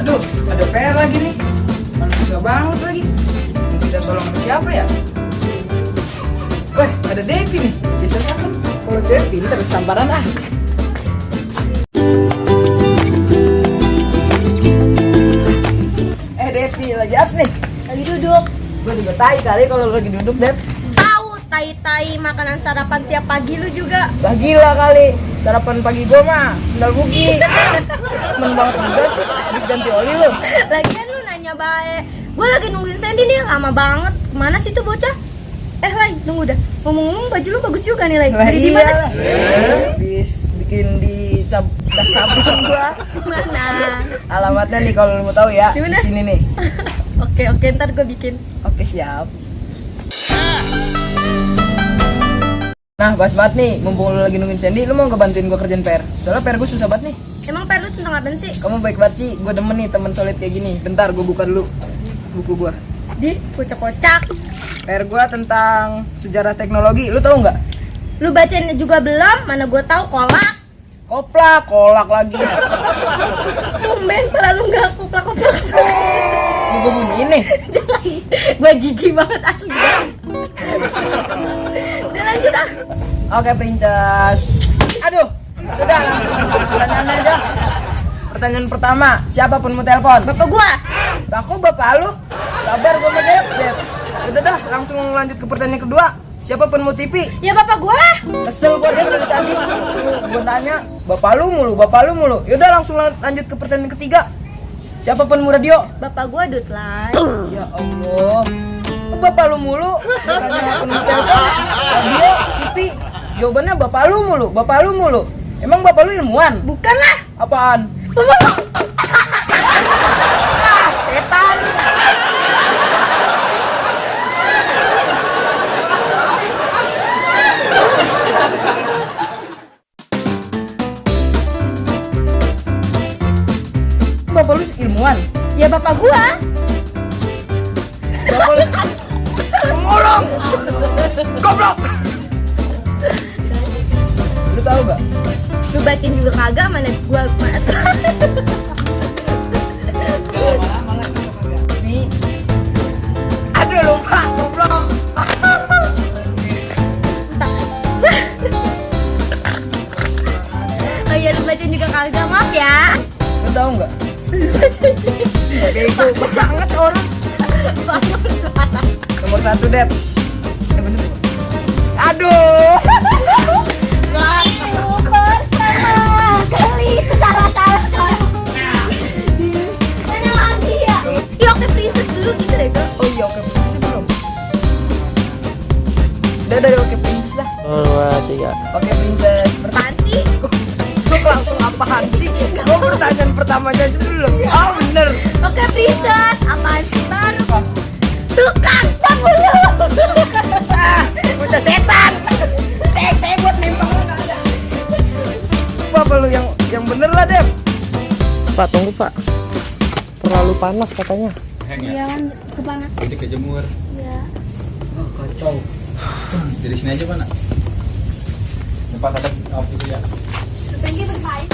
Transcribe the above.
Aduh, ada PR lagi nih. Mana susah banget lagi. Minta tolong sama siapa ya? Weh, ada Devi nih. Bisa kan? Kalau cewek pinter, sambaran ah. Devi, lagi abs nih? Lagi duduk. Gue juga tai kali kalau lagi duduk, Dev. Tahu tai-tai makanan sarapan tiap pagi lu juga. Bah gila kali. Sarapan pagi gue mah sendal buki. Men banget juga sih. Habis ganti oli lu. Lagian lu nanya baik. Gue lagi nungguin Sandy nih, lama banget. Kemana sih tuh bocah? Lai, tunggu dah. Ngomong-ngomong baju lu bagus juga nih, Lai. Beli di mana sih? Habis bikin di cas sabun gua. Mana? Alamatnya nih kalau lu mau tahu ya. Di sini nih. Oke, ntar gue bikin. Oke, siap. Nah, pas banget nih, mumpung lu lagi nungguin Sandy, lu mau nggak bantuin gua kerjain PR? Soalnya PR gua susah banget nih. Emang PR lu tentang apa sih? Kamu baik banget sih, gua demen nih temen solid kayak gini. Bentar, gua buka dulu buku gua. Di kocak-kocak. PR gua tentang sejarah teknologi, lu tahu nggak? Lu bacain juga belum? Mana gue tahu kolak. Kolak lagi. Tumben pala lu nggak koplak-koplak. Gua bunyiin nih. Jangan, gue jijik banget asli. Udah lanjut ah. Oke, Princess. Aduh, udah langsung pertanyaannya aja. Pertanyaan pertama, siapa pun mau telepon? Bapak gua. Aku bapak lu. Sabar, gua mau Dev. Udah dah, langsung lanjut ke pertanyaan kedua. Siapa pun mau TV? Ya bapak gua lah. Kesel gua Dev dari tadi. Gua tanya, bapak lu mulu. Yaudah langsung lanjut ke pertanyaan ketiga. Siapa pun mau radio? Bapak gua Dutline. Ya Allah. Kok bapak lu mulu? Tanya pun mau telepon, radio, TV. Jawabannya bapak lu mulu. Emang bapak lu ilmuwan? Bukan lah. Apaan? Setan. Bapak lu ilmuwan? Ya bapak gua. Bapak lu pemulung. Goblok. Lu tahu gak? Lu bacain juga kagak, mana gua Nih. Aduh lupa, goblok. Oh iya, lu bacain juga kagak, maaf ya. Lu tahu nggak? Kayak gue banget orang. Nomor 1 Dep. Bener. Aduh. Kali itu salah. Mana lagi ya? Iya, oke princess dulu gitu deh tuh. Oh iya, oke princess belum. Udah dari oke princess dah. 2, 3. Oke princess. Apaan sih? Lu langsung apaan sih? Gua pertanyaan pertamanya dulu. Oh bener. Oke princess, apaan sih baru? Tukang pemulung. Udah setan. Saya buat nempel nggak ada. Bapak lu yang bener lah Dep. Pak, tunggu Pak. Terlalu panas katanya. Iya kan, kepanas. Jadi kejemur. Iya. Oh, kacau. Dari sini aja mana? Tempat ada api juga. Pengen bermain.